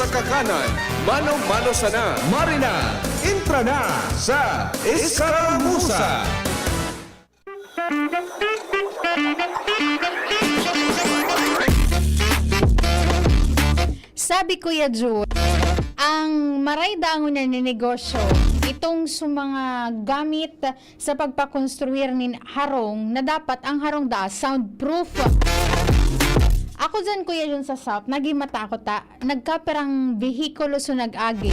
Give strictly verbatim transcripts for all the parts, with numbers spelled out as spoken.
Kakanan, mano-mano sana. Marina, entra na sa Eskaramusa. Sabi, Kuya Jun, ang maray dangon na ninegosyo, itong sa mga gamit sa pagpakonstruir nin harong na dapat ang harong daa soundproof. Ako dyan, Kuya Jun, sa South, naging matakot ta. Nagkaperang vehikulo so nag-agi.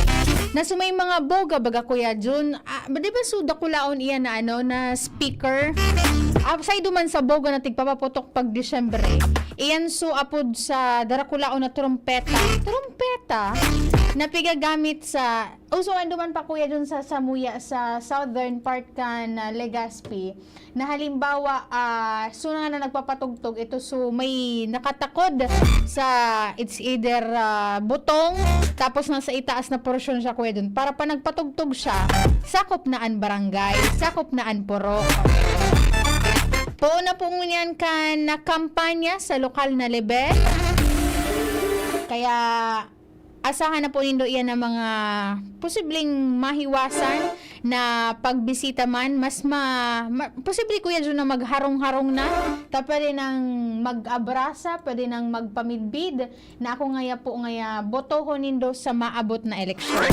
Na so may mga boga, baga, Kuya Jun, ah, di ba so dakulaon iyan na, ano, na speaker? Ah, saido man sa boga na tigpapaputok pag Disyembre. Iyan so apod sa darakulaon na trompeta. Trompeta na pigagamit sa, uso ando man pa, Kuya Jun, sa samuya sa southern part kan, ah, Legazpi. Na halimbawa, ah, so nga na nagpapatugtog ito, so may nakatakod sa, it's either, ah, butong, tapos nasa itaas na porsyon siya, Kuya Jun. Para pa nagpatugtog siya, sakop na an barangay, sakop na an purok. Poon na po ngunyan kan na kampanya sa lokal na level. Kaya asahan na po nindo iyan na mga posibleng mahiwasan na pagbisita man. Mas ma, ma posible, Kuya Jun, na magharong-harong na. Ta pwede nang mag-abrasa, pwede nang magpamidbid. Na ako ngaya po ngaya, botohon nindo sa maabot na eleksyon.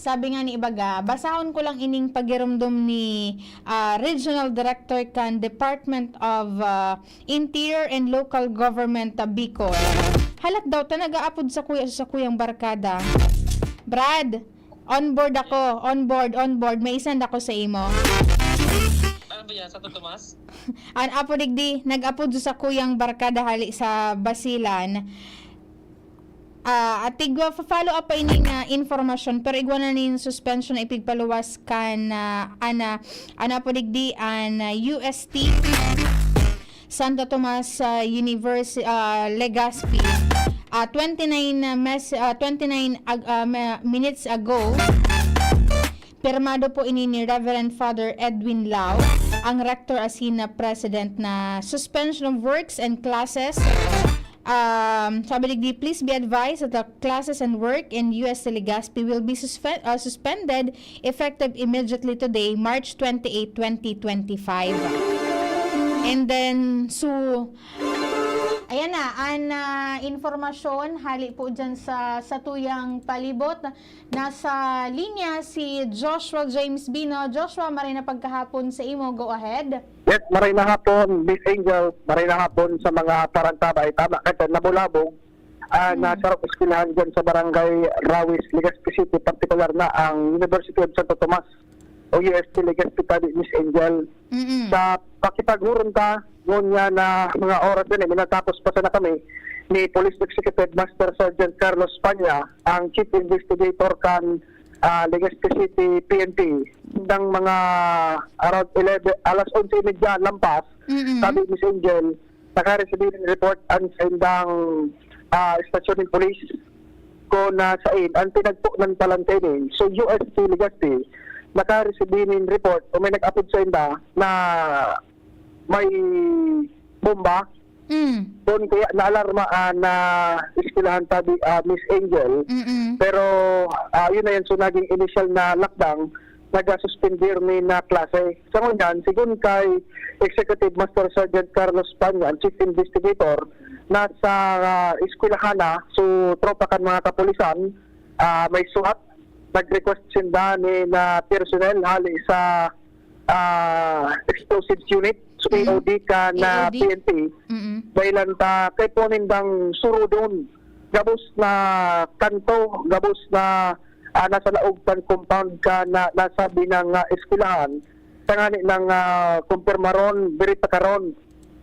Sabi nga ni ibaga, basahon ko lang ining pagirumdom ni, ah, Regional Director kan Department of, ah, Interior and Local Government, ah, Bicol. Halat daw ta nag-aapod sa kuya, sa kuyang barkada. Brad, on board ako. On board, on board. May isan ako sa imo. Ano ba yan? Santo Tomas? An apo digdi, nag-apod sa kuyang barkada hali sa Basilan. Ah, at igwa, follow up pa ining, ah, informasyon, pero igwa na nin suspension na ipigpaluwas kan, ah, ana, ana po digdi an, ah, U S T Santo Tomas, ah, University, ah, Legazpi. Ah, twenty-nine, ah, mes, ah, twenty-nine ag, ah, ma- minutes ago, pirmado po ini ni Reverend Father Edwin Lau, ang Rector asin na President, na suspension of works and classes. Um, sabi digdi, please be advised that the classes and work in U S Legazpi will be suspe- uh, suspended effective immediately today, March twenty-eight, twenty twenty-five. And then, so, ayan na, an, ah, informasyon, hali po dyan sa, sa tuyang palibot. Nasa linya si Joshua James Bino. Joshua, maray na pagkahapon sa imo. Go ahead. Yes, maray na hapon, Miss Angel. Maray na hapon sa mga tarantaba. Ay, tama ka dyan, nabulabog. Ah, Hmm. Nasa eskwelahan dyan sa barangay Rawis, Legazpi City, partikular na ang University of Santo Tomas o U S T Legazpi Tabi, Miss Angel. Mm-mm. Sa pakipaghuron ta, ngunyan na mga oras din, eh, minatapos pa sana kami ni Police Executive Master Sergeant Carlos Panya, ang Chief Investigator kan ah, Legazpi City P N P. Ng mga around eleven, alas onse y media lampas, Mm-mm. sabi ni Miss Angel, nakaresibi ng report ang sa indang ah, estasyon ng police kung nasain ang pinagpunan palan kainin. So, U S T Legazpi, nakaresibi ng report o may nag-apod sa inda na may bomba. Mm. Doon kaya naalarma ah, na eskwelahan tabi ah, Miss Angel. Mm-mm. Pero ah, yun na yun, so naging initial na lockdown, nagasuspender ni na klase. Sa ngunyan, sigon kay Executive Master Sergeant Carlos Panya, ang Chief Investigator, nasa ah, eskwelahan na, so tropa kan mga kapulisan, ah, may SWAT, nag-request sinda ni na personnel hali sa ah, explosives unit, so Mm. A O D kan ah, A O D? P N P. Mm-mm. Dahil lang ta kaipuhan nindang surudon gabos na kanto, gabos na ah, nasa laog kan compound kan na, nasabi ng ah, eskwelahan. Tangani ng ah, kumpirmaron, verifikaron.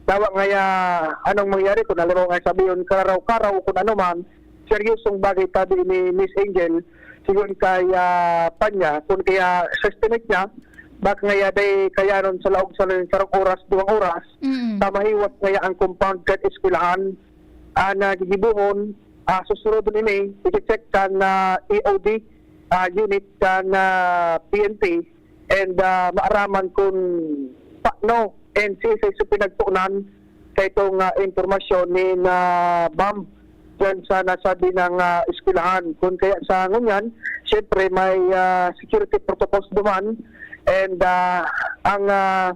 Dawa ngaya anong mangyari kung halimbawa nga sabihon, karaw-karaw o kung ano man, seryosong bagay tabi ni Miss Angel, sigon kay ah, Panya, kung kaya sa estimate niya, baka ngaya day kayanon sa laog sa sarong oras, duwang oras, Mm-mm. ta mahiwas ngaya ang compound kan eskwelahan. Ah, nagigibuhon, ah, susurudon ini, i-check kan ah, A O D ah, unit kan ah, P N P, and ah, maaraman kung paano and siisay sa pinagtuunan sa itong ah, impormasyon ni na bomb dyan sa nasabi ng, ah, eskwelahan. Kung kaya sa ngunyan, siyempre may, ah, security protocols duman and, ah, ang, ah,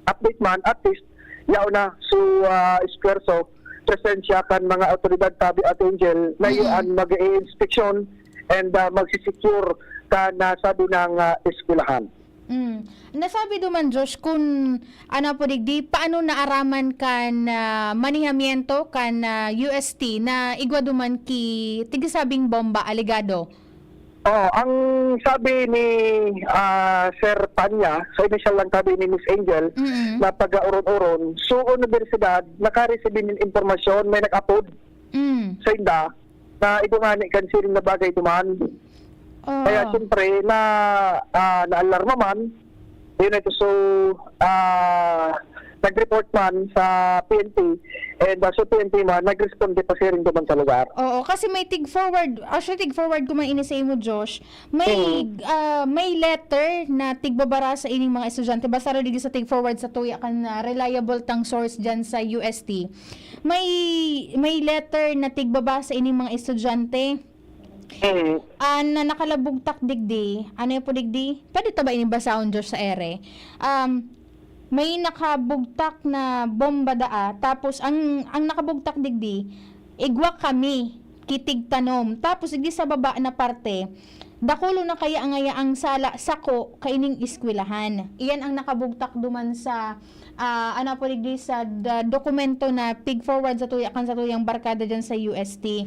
update man, at least, yaon na su, ah, esfuerso, presensya kan mga awtoridad tabi at Angel na Mm. iyan mag-iinspeksyon and, ah, magsisecure kan nasabi ng, ah, eskwelahan. Mm. Nasabi duman, Josh, kun ano po digdi, paano naaraman kan, ah, manihamiento kan, ah, U S T na igwa duman ki tigsabing bomba alegado? Oh, ang sabi ni, ah, Sir Panya, sa initial lang sabi ni Miss Angel, Mm. na pag-auron-uron, so universidad, nakareceive nin impormasyon, may nag-apod Mm. sa inda, na igwa ngani kan siring na bagay duman. Ah. Kaya siyempre, na, ah, naalarma man, yun ito, so, ah, nag-report man sa P N P, and, ah, so P N P man, nag-responde pa siring duman sa lugar. Oo, kasi may tig-forward, actually, tig-forward ko man ini sa imo, Josh. May, Mm. ah, may letter na tigbabara sa ining mga estudyante. Basta raw digdi sa tig-forward sa tuya kan, ah, reliable tang source dyan sa U S T. May, may letter na tigbaba sa ining mga estudyante. Mm. Ah, na nakalabugtak digdi. Ano yan po digdi? Pwede ta ba ini basahon, Josh, sa ere? Um, may nakabugtak na bomba daa, tapos ang, ang nakabugtak digdi, igwa kami, ki tigtanom. Tapos digdi sa baba na parte, dakulo na kaya ngaya ang sala sako kaining eskwelahan. Iyan ang nakabugtak duman sa, ah, ano po digdi sa da-, dokumento na pig-forward sa tuya kan sa tuyang barkada dyan sa U S T.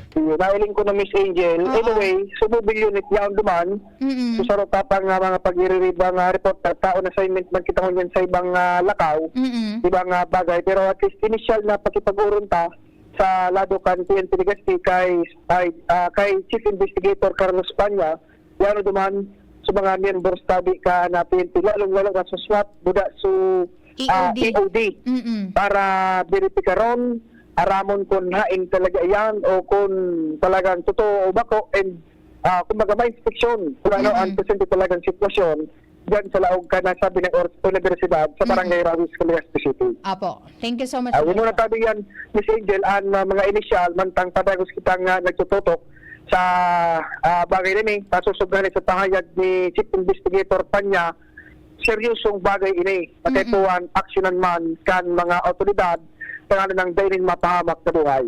Sige, nailing ko na, Miss Angel. Oo. Anyway, so, bubil unit yaon duman. Mm-mm. So, sa rotapang, ah, mga pag-iririba nga report, ta-, taon assignment man kita ngunyan sa ibang, ah, lakaw, Mm-mm. ibang, ah, bagay. Pero at least, initial na pakipag-uron ta sa lado kan P N P Legazpi kay, ay, ah, kay Chief Investigator Carlos Panya, yaon duman sa mga miyembros tabi kan, ah, P N P, lalong-lalo na sa swat, buda su, ah, E O D. E O D, Mm-mm. para beripikaron, aramon kung hain talaga iyan o kung talagang totoo o bako, and, ah, kumbaga, mainspeksyon kung ano ang Mm-mm. presente talagang sitwasyon diyan sa laog kan nasabi ng or-, universidad sa Mm-mm. Barangay Rawis, Legazpi City. Apo. Thank you so much, Ah, yun Joshua. Muna tabi yan, Miss Angel, ang, ah, mga inisyal, mantang padagos kitang, ah, nagtututok sa, ah, bagay na ini, pasusog gani sa pahayag ni Chief Investigator Panya, seryosong bagay ini, Mm-mm. matipuan, aksyonan man kan mga awtoridad, tanganing dai nin mapahamak na buhay.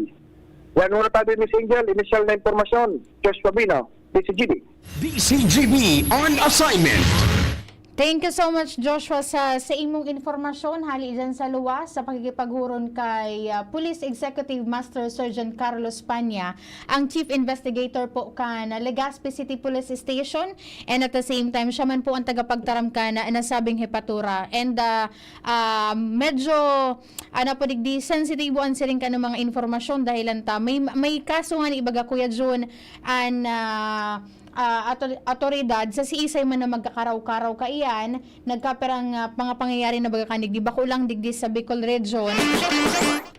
Yan muna tabi, Miss Angel, inisyal na impormasyon. Joshua Bino, D C G B. D C G B on assignment. Thank you so much, Joshua, sa, sa imong informasyon. Hali dyan sa luwas, sa pakikipaghuron kay, ah, Police Executive Master Sergeant Carlos Panya, ang Chief Investigator po kan Legazpi City Police Station. And at the same time, siya man po ang tagapagtaram kan nasabing hepatura. And, ah, ah, medyo, ano po, digdi, sensitibo an siring kan mga informasyon dahil anta may, may kaso nga ni ibaga, Kuya Jun, an, ah, ah, ato-, awtoridad sa siisay man na magkakaraw-karaw kaiyan, nagkapirang, ah, mga pangyayari na baga kan digdi, bako lang digdi sa Bicol Region,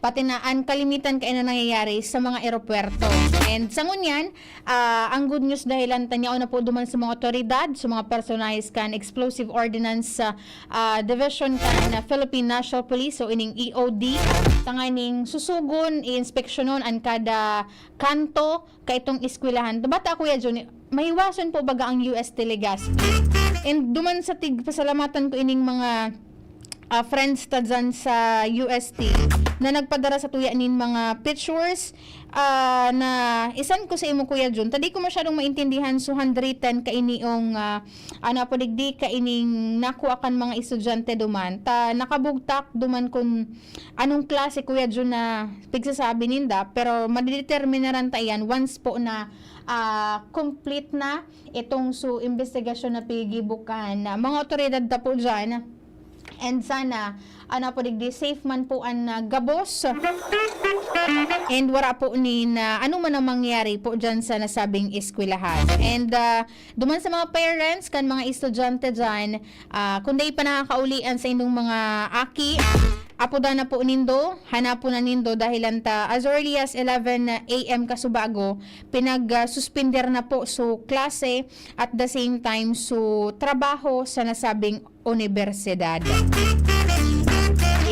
pati na an kalimitan kaiyan na nangyayari sa mga eropuwerto. And sa ngunyan, ah, ang good news dahil an tanyao na po duman sa mga awtoridad, sa mga personahe kan Explosive Ordnance, ah, ah, Division kan Philippine National Police o ining E O D, tanganing susugon, iinspeksyonon an kada kanto, kaitong eskwelahan. Bata, Kuya Jun, mahiwason po baga ang U S T Legazpi? And duman sa tig-, pasalamatan ko ining mga, ah, friends ta dyan sa U S T na nagpadara sa tuya nin mga pictures, ah, na isan ko sa imo, Kuya Jun. Ta di ko masyadong maintindihan, so handwritten kaini yung, ah, ano po, digdi, kaining nakuha kan mga estudyante duman. Ta nakabugtak duman kun anong klase, Kuya Jun, na pigsasabi ninda, pero madedeterminaran ta iyan once po na, ah, complete na itong su investigasyon na pigigibo kan, ah, mga awtoridad ta po dyan. And sana, ano po, digdi, safe man po an, ah, gabos. And wara po nin, ah, ano man ang mangyari po dyan sa nasabing eskwelahan. And, ah, duman sa mga parents kan mga estudyante dyan, ah, kung dai pa nakakaulian sa inyong mga aki, apodan na po nindo, hanapon na nindo dahil anta as early as eleven A M kasubago, pinag, ah, suspender na po su klase at the same time su trabaho sa nasabing unibersidad.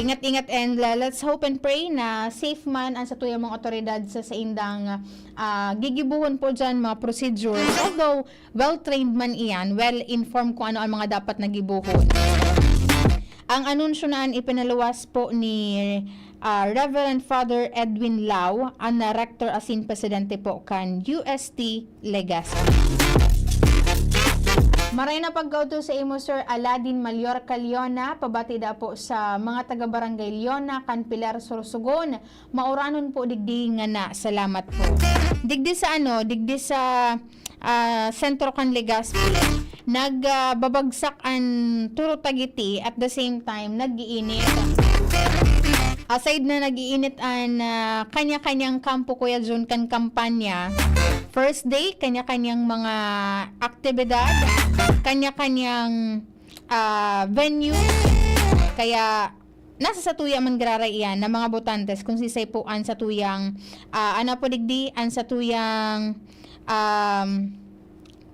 Ingat-ingat and, uh, let's hope and pray na safe man ang satuyang mga otoridad sa saindang, ah, gigibuhon po dyan, mga procedures. Although, well-trained man iyan, well-informed kung ano ang mga dapat na gibuhon. Ang anunsyo na an ipinaluwas po ni, ah, Reverend Father Edwin Lau, an, ah, Rector asin Presidente po kan U S T Legazpi. Maray na pagkaudto sa imo, Sir Aladin Mallorca Leona, pabati da po sa mga taga Barangay Leona, kan Pilar, Sorsogon. Mauranon po digdi ngana. Salamat po. Digdi sa ano, digdi sa, ah, sentro kan Legazpi, nag, ah, babagsak an Turo Tagiti, at the same time, nag-iinit. Aside na nag-iinit an, ah, kanya-kanyang kampo, Kuya Jun, kan kampanya. First day, kanya-kanyang mga aktibidad, kanya-kanyang, ah, venue. Kaya, nasa satuya man giraray iyan na mga botantes kung sisay po an satuyang, ah, ano po digdi, an satuyang, um,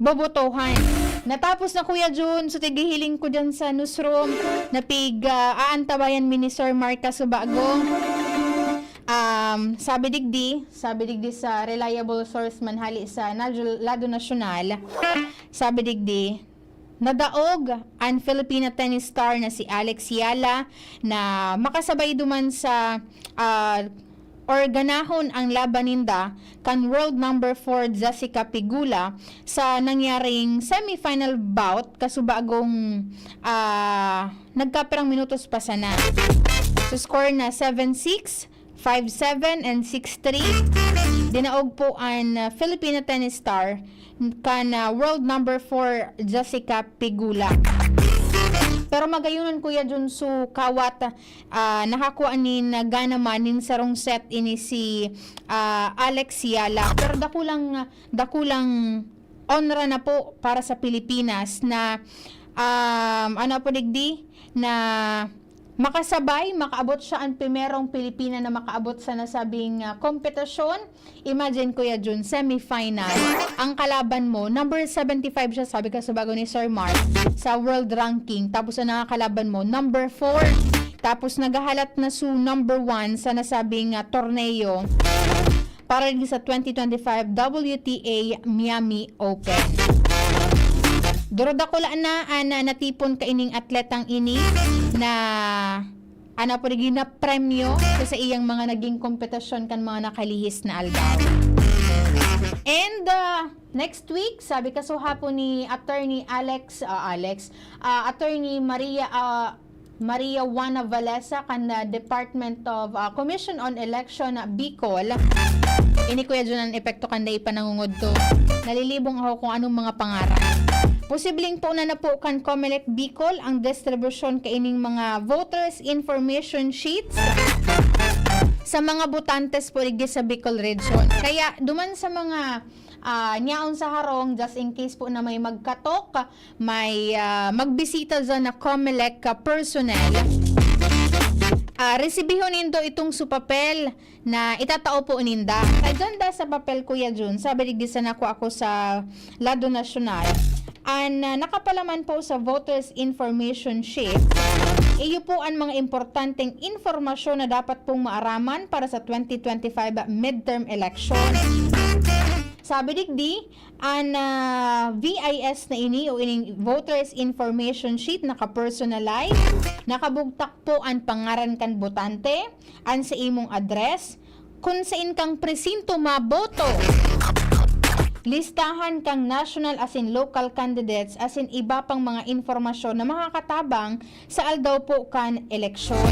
bobotohan. Natapos na, Kuya Jun, so tighihiling ko dyan sa newsroom, napig, ah, aantabayan mi ni Sir Mark Casubago. Um, sabi digdi, sabi digdi sa reliable source man hali sa naju-, lado nasyonal, sabi digdi, nadaog an Filipina tennis star na si Alex Yala na makasabay duman sa, ah, or ganahon ang laban ninda kan world number four Jessica Pegula sa nangyaring semifinal bout kasubagong, ah, nagkapirang minutos pa sana. So, score na seven six, five seven, and six three. Dinaog po an, ah, Filipina tennis star kan, ah, world number four Jessica Pegula. Pero magayonon, Kuya Jun, so kawat, ah, nakakua nin, ah, gana man nin sarong set ini si, ah, Alex Yala. Pero dakulang, dakulang onra na po para sa Pilipinas na, um, ano po digdi, na makasabay, makaabot siya an primerong Pilipina na makaabot sa nasabing, ah, kompetisyon. Imagine, Kuya Jun, semifinal. Ang kalaban mo, number seventy-five siya, sabi kasubago ni Sir Mark, sa world ranking. Tapos ang nakakalaban mo, number four. Tapos naghahalat na su number one sa nasabing, ah, torneo para din sa twenty twenty-five W T A Miami Open. Duradakula na an, ah, natipon kaining atletang ini na, ano po, naging na premyo sa, sa iyang mga naging kompetisyon kan mga nakalihis na aldaw. And, ah, next week, sabi kasuhapon ni Attorney Alex, ah, Alex, ah, Attorney Maria, ah, Maria Juana Valesa kan, ah, Department of, ah, Commission on Election, ah, Bicol. Ini, Kuya Jun, an epekto kan dai pa nangungodto. Nalilibong ako kung anong mga pangaran. Posibleng po na na po kan Comelec Bicol ang distribusyon kaining mga voters information sheets sa mga botantes po digdi sa Bicol Region. Kaya duman sa mga, ah, nyaon sa harong, just in case po na may magkatok, may, ah, magbisita dyan na Comelec, ah, personnel, ah, resibihon nindo itong su papel na itatao po ninda. Sa dyan da sa papel, Kuya Jun, sabi digdi sa nakuha ko sa lado nasyonal, an, ah, nakapalaman po sa voters information sheet, iyo po ang mga importanteng impormasyon na dapat pong maaraman para sa twenty twenty-five midterm election. Sabi digdi, an, ah, V I S na ini o ining voters information sheet naka-personalize, nakabugtak po an pangaran kan botante, an sa imong address, kun sain kang presinto maboto, listahan kang national asin local candidates asin iba pang mga impormasyon na makakatabang sa aldaw po kan eleksyon.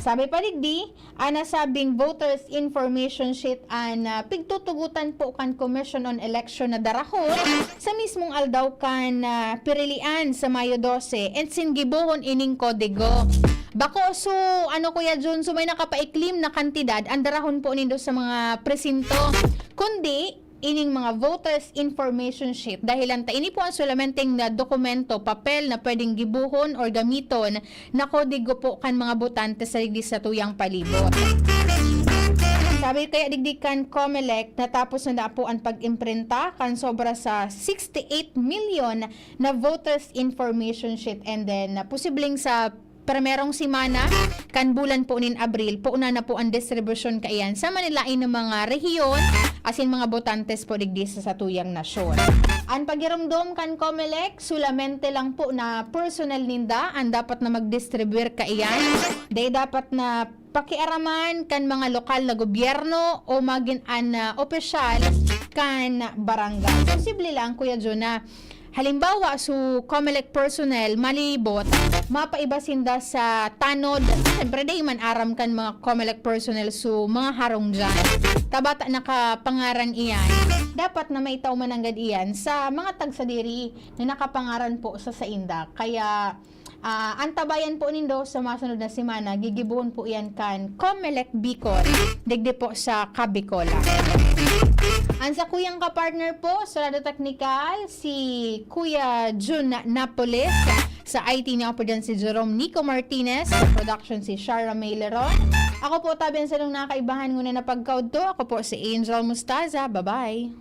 Sabi pa digdi, an nasabing voters information sheet an, ah, pigtutugotan po kan Commission on Election na darahon sa mismong aldaw kan, ah, pirilian sa Mayo dose, and sin gibohon ining kodigo. Bako su, ano, Kuya Jun, su may nakapaiklim na kantidad an darahon po nindo sa mga presinto, kundi ining mga voters information sheet. Dahilan ta ini po ang solamenteng na dokumento, papel na pwedeng gibohon or gamiton na kodigo po kan mga botante sa digdi satuyang palibot. Sabi kaya digdi kan Comelec, natapos na na po an pag-imprinta kan sobra sa sixty-eight million na voters information sheet, and then, ah, posibleng sa primerong semana kan bulan po nin Abril, poon na po ang distribusyon kaiyan sa manlaen na mga rehiyon asin mga botantes po digdi sa satuyang nasyon. An paghiromdom kan Comelec, solamente lang po na personnel ninda an dapat na magdistribuir kaiyan. Dai dapat na pakiaraman kan mga lokal na gobyerno o magin an, ah, opisyal kan barangay. Posible lang, Kuya Jun, na halimbawa, so Comelec personnel malibot, mapaiba sinda sa tanod. Siyempre, dai man aram kan mga Comelec personnel so mga harong diyan. Ta bata nakapangaran iyan, dapat na maitao man nanggad iyan sa mga tagsadiri na nakapangaran po sa sainda. Kaya, ah, antabayan po nindo sa masunod na semana, gigibohon po iyan kan Comelec Bicol, digdi po sa Cabicola. Ang sakuyang kapartner po sa Radyo Teknikal, si Kuya Jun Napoles. Sa I T niya po dyan si Jerome Nico Martinez. Sa production si Shara May Leron. Ako po, tabi ang sarong nakaibahan ngunyan na pagkaudto. Ako po si Angel Mustaza. Bye-bye.